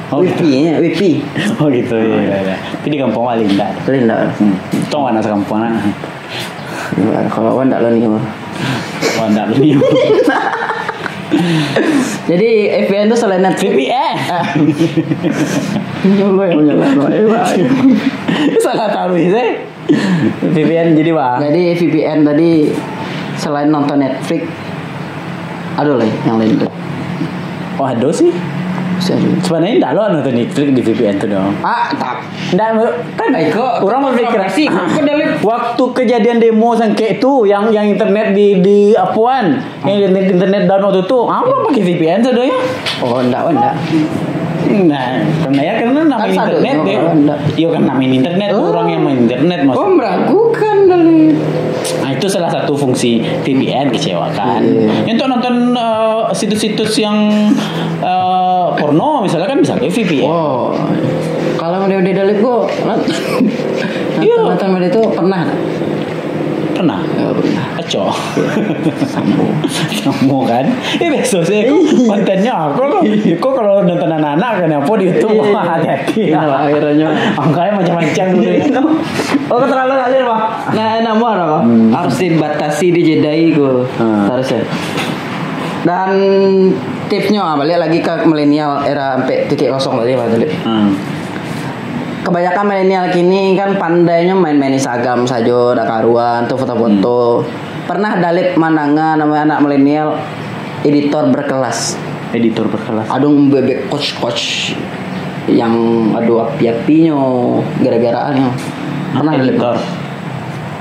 Oh, gitu. Wifi, ya, wifi. Oh, gitu, iya, iya, iya. Tapi di kampung mah linda. Linda. Hmm. Tong anak sekampung lah. Ya, kalau awak ndak lah ni, mah. Awak ndak lah ni. Jadi, V P N tu selain Netflix. V P N. Ah. Ini Allah yang menyalahkan. Eh, Pak. Salah taruh, sih. V P N jadi, Bang. Jadi, V P N tadi selain nonton Netflix, ada lah yang lain tu. Oh, ada sih. Masih ada. Sebenarnya ndak lo nonton Netflix di V P N tu dong. Ah, tak. Ndak, kan. Ai, kok orang berpikir sih, kok dari waktu kejadian demo sangkek tu, yang, yang internet di, di apuan, yang internet, internet down waktu tu, ah, orang pakai V P N tu dong ya? Oh, ndak, ndak. Nah, karena ya, karena namanya internet, deh. Kan satu, ndak. Iya, kan namanya internet, orang yang main internet, oh, maksudnya. Meragukan dari. Nah, itu salah satu fungsi V P N, kecewakan. Iya. Untuk nonton, eh, situs-situs yang, eh, porno, misalnya, kan bisa pakai V P N. Oh, kalau udah, udah Dalip kok, nonton, iya, nonton itu pernah? Pernah? Ya, pernah. Acok. Samo. Samo kan? Eh, biasa sih, kok kontennya apa kok? Kok kalau nonton anak-anak kan apa di YouTube? Iya. Hati-hati. Nah, akhirnya. Angkanya macam-macam dulu ya. Oh, keterlaluan alir, Pak. Nah, enak muar, Pak. Hmm. Harus dibatasi, dijedai ku. Hmm. Harusnya. Dan tipsnya, ah, balik lagi ke milenial era empat titik kosong tadi, Pak, tadi. Hmm. Kebanyakan milenial kini kan pandainya main-main Instagram sajo, dak karuan, tu foto-foto. Hmm. Pernah Dalip mandanga namanya anak milenial, editor berkelas? Editor berkelas. Ado bebek coach-coach yang ado api-apinyo, gara-garaannyo. Pernah Dalip? Editor.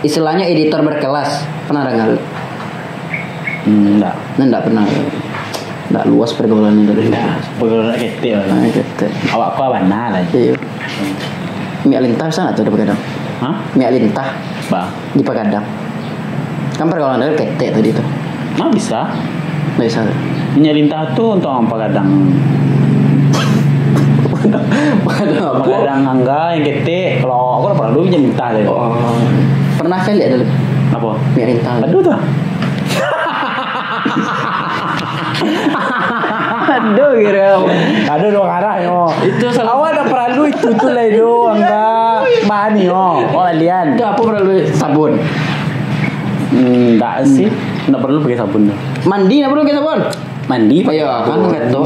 Istilahnya editor berkelas. Pernah dengar? Hmm, ndak. Nah, ndak pernah. Ndak luas pergaulan itu. Ndak, pergaulan ketek lah. Ah, ketek. Awak ko bana lah. Iya. Minyak lintah sana tu di Pagadang. Hah? Minyak lintah. Ba. Di Pagadang. Kan pergaulan dari ketek tadi tu. Mah bisa. Bisa. Minyak lintah tu untuk apa kadang? Kadang apa? Kadang angga yang ketek. Kalau aku dah perlu minyak lintah tadi. Oh. Pernah kali ada? Apa? Minyak lintah. Aduh, tu. Aduh, kira. Aduh, dua arah, yo. Itu salah. Awak dah perlu itu tu lah, itu angga bahan, yo. Oh, lian. Itu apa perlu sabun? Hmm, ndak sih. Ndak perlu pakai sabun tu. Mandi ndak perlu pakai sabun? Mandi. Oh, iya, kan nggak tahu.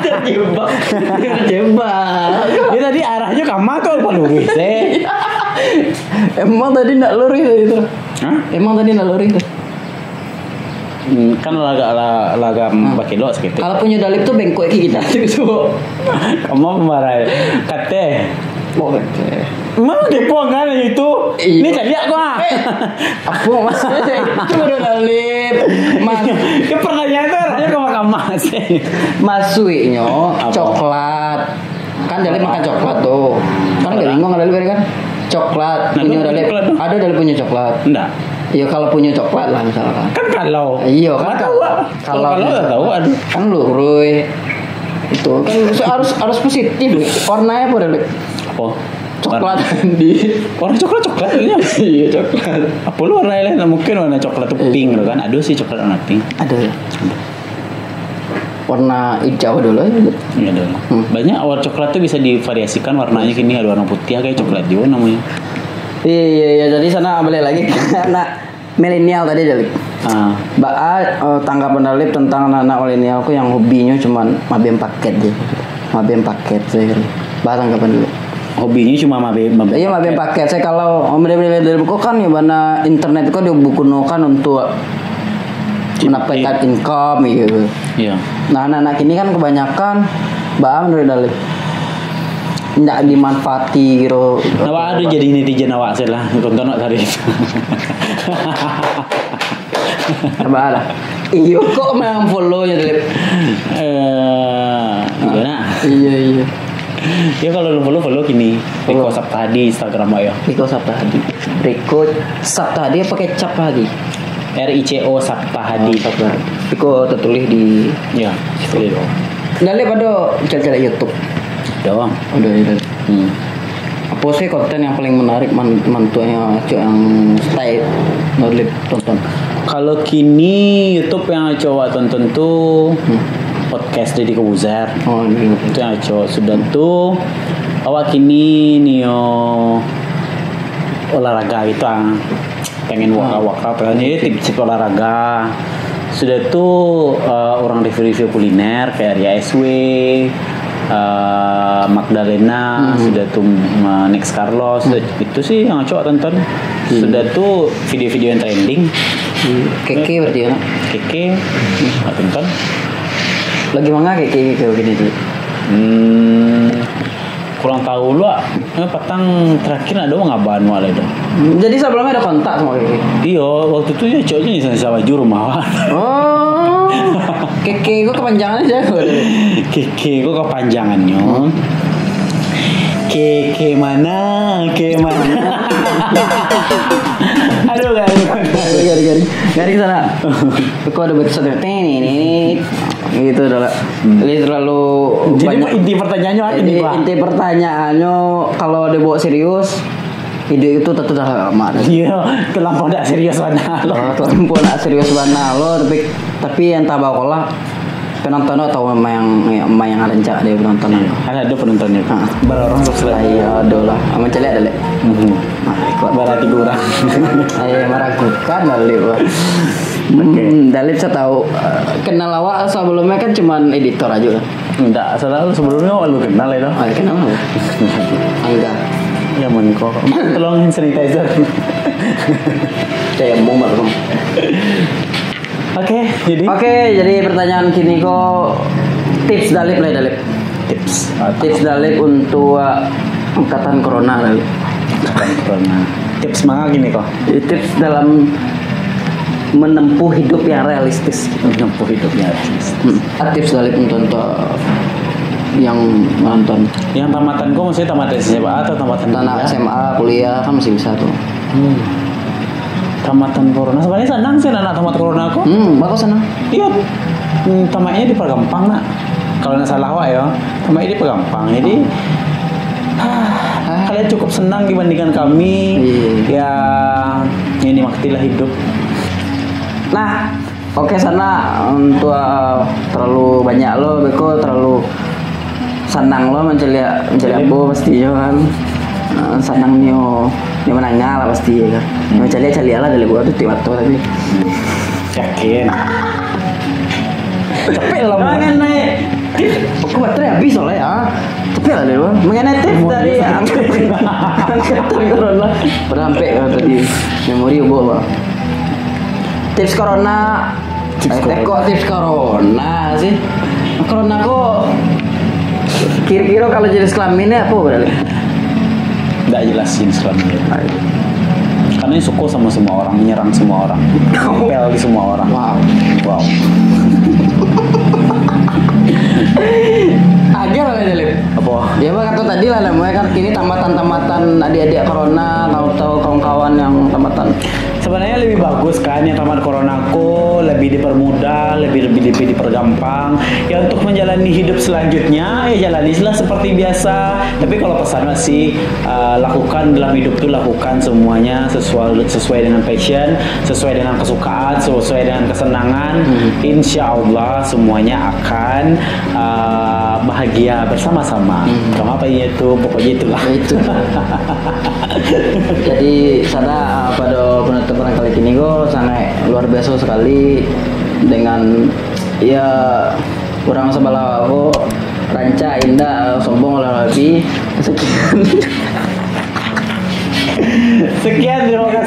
Terjebak. Terjebak. Dia tadi arahnya ke mana tu, apa lurus, eh? Emang tadi ndak lurus tadi tu? Hah? Emang tadi ndak lurus tu? Hmm, kan lagak, la-, lagak Hmm. bakilok seketek. Kalau punyo Dalip tu bengkok ke kita tu. Kamu marah. Kate. Oh, kate. Emang kepo kan itu? Iya. Ni caliak kau, ah. Eh, apa maksudnya itu, Dalip? Mas- Dia pertanyaan tu arahnya ke mahkamah sih. Masuiknyo Apa? coklat. Kan Dalip makan coklat tu. Kan agak Coklat. bingung Dalip kan. Coklat Nah, punyo lu Dalip. coklat tu? Ada Dalip punyo coklat. Ndak. Ya, kalau punyo coklat lah misalkan. Kan kalau. Iya, kan Nggak tahu, kalau. ah. Kalau Kalau, kalau nggak tahu, aduh. Kan lurus. Itu kan harus, harus positif. Warnanya apa, Dalip? Apa? Coklat Warna. tadi. Warna coklat, coklat, iya. Iya, coklat. Apa lu warna lain? Nah, mungkin warna coklat tu Iya. pink tu kan. Ada sih coklat warna pink. Ada. Warna hijau dulu aja. Iya, ada. Hmm. Banyak warna coklat tu bisa divariasikan warnanya kini. Ada warna putih, kayak coklat juga namanya. Iya, iya, iya. Jadi sana balik lagi. Anak milenial tadi, Dalip. Ah. Baa, eh, tanggapan Dalip tentang anak-anak milenial ko yang hobinyo cuman mabian paket je. Mabian paket sajo. Baa tanggapan Dalip. Hobinyo cuma mabian, mabian Iya, mabian paket. paket. Saya kalau milenial Dalip ko kan ya bana internet ko digunokan untuk Cip-, mendapatkan cip. income gitu. Iya. Nah, anak-anak kini kan kebanyakan baa menurut Dalip. Ndak dimanfaati gitu. Nah, wak ada jadi netizen awak sih lah. Tonton awak tadi. Apa lah? Iyo, kok memang follow-nyo, Dalip? Eh, iya nak. Iya, iya. Ya, kalau lu follow, follow kini. Riko Follow. Saptahadi Instagram awak ya. Riko Saptahadi. Riko Saptahadi apa kecap Hadi? R I C O Saptahadi. Saptahadi. Riko tertulis di Ya, follow. Dalip ado caliak-caliak YouTube? Ada. Ada, ada. Hmm. Apa sih konten yang paling menarik man-, mantuanyo cok yang stay Dalip tonton? Kalau kini YouTube yang cok awak tonton tu Hmm. podcast Deddy Corbuzier. Oh, iya. Itu yang cok sudah tu awak kini nio olahraga gitu ah. Pengen Hmm. workout-workout, pengen tips-tips olahraga. Sudah tu, eh, orang review-review kuliner kayak Ria S W, eh, Magdalena, Hmm. sudah tu, eh, Next Carlos, sudah Hmm. itu sih yang cok tonton. Hmm. Sudah tu video-video yang trending. Hmm. K K berarti ya, nak? K K, hmm, tonton. Lagi manga K K kayak gini tu? Hmm, kurang tahu lu ah. Eh, patang terakhir nak doang abang wak lah tu. Jadi sebelumnya ada kontak sama K K? Iyo, waktu tu ya cok je sama, sama juru rumah wak. Oh. K K ko kepanjangannya siapa? K K ko kepanjangannya. Hmm. K K mana? K mana? Aduh, garing. Garing, garing, garing. Garing sana. Kok ada batu satu? Tini, ini, ini. Gitu dah lah. Hmm. Jadi terlalu Jadi, banyak. Inti pertanyaannya apa Jadi, nih, Pak? Inti pertanyaannya, kalau dibawa serius, hidup itu tentu dah lama dah. Iya, terlampau tak serius bana lo. Ah, terlampau tak serius bana lo, tapi, tapi entah baa lah, penonton tu tahu memang, memang yang ada rancak dari penonton. Iya, kan ada penontonnya. Ha. Berapa orang subscribe? Ah, iya, ada lah. Aman caliak ada, Lek. Mhm. Ah, kuat. Berarti kurang. Ayo, meragukan lah, Lek. Oke. Hmm, Dalip saya tahu, eh, kenal awak sebelumnya kan cuman editor aja kan? Enggak, selalu sebelumnya awak lu kenal ya, toh? Ah, kenal awak. Angga. Ya, mun kok. Tolong hand sanitizer. Kayak mau maklum. Oke, jadi Oke, jadi pertanyaan kini ko tips Dalip lah, Dalip. Tips. Tips Dalip untuk, uh, angkatan corona, Dalip. Angkatan corona. Tips manga gini ko? Jadi tips dalam menempuh hidup yang realistis. Menempuh hidup yang realistis. Hmm. Tips Dalip untuk, untuk yang menonton. Yang tamatan ko maksudnya tamatan S M A atau tamatan Anak kuliah? S M A, kuliah kan masih bisa tuh. Hmm. Tamatan corona. Sabananyo sanang sih anak tamat corona ko. Hmm, bagus sanang. Iyo. Hmm, tamatnyo di Paragampang nak. Kalau ndak salah awak yo, tamatnyo di Paragampang. Jadi ah, kalian cukup senang dibandingkan kami. Iyo. Ya, ini maktilah hidup. Nah, oke, sana untuk, eh, terlalu banyak lo, beko terlalu sanang lo mancaliak, mancaliak ambo pasti yo kan. Eh, sanang nio, nio manangah lah pasti yo kan. Nio caliak-caliak lah dari gua tu tiap waktu tadi. Yakin. Capek lah. Jangan naik. Aku baterai habis soalnya ya. Capek lah dari gua. Mengenai tips dari angkatan corona. Udah sampai kan tadi. Memori ubah, Bang. Tips corona. Tips eh, corona. Kok tips corona sih? Corona kok kira-kira kalau jenis kelaminnya apa berarti? Nggak jelas jenis kelaminnya. Karena suka sama semua orang, menyerang semua orang, nempel di semua orang. Wow. Wow. Agak lah, Jalip. Apa? Ya, Bang, kata tadi lah, namanya kan kini tamatan-tamatan adik-adik corona, tahu-tahu kawan-kawan yang tamatan. Sebenarnya lebih bagus kan yang tamat corona ko, lebih dipermudah, lebih lebih lebih dipergampang. Ya, untuk menjalani hidup selanjutnya, ya jalanilah seperti biasa. Tapi kalau pesan masih uh, lakukan dalam hidup tuh, lakukan semuanya sesuai sesuai dengan passion, sesuai dengan kesukaan, sesuai dengan kesenangan. Hmm. Insya Allah semuanya akan uh, bahagia bersama-sama. Hmm. Kamu apa iya tuh, pokoknya itulah. Itu. Jadi, sada, ah, pada penutupan kali ini ko sangat luar biasa sekali dengan, ya, orang sebelah ko rancak, indak, ah, sombong lah, tapi sekian. Sekian, terima kasih.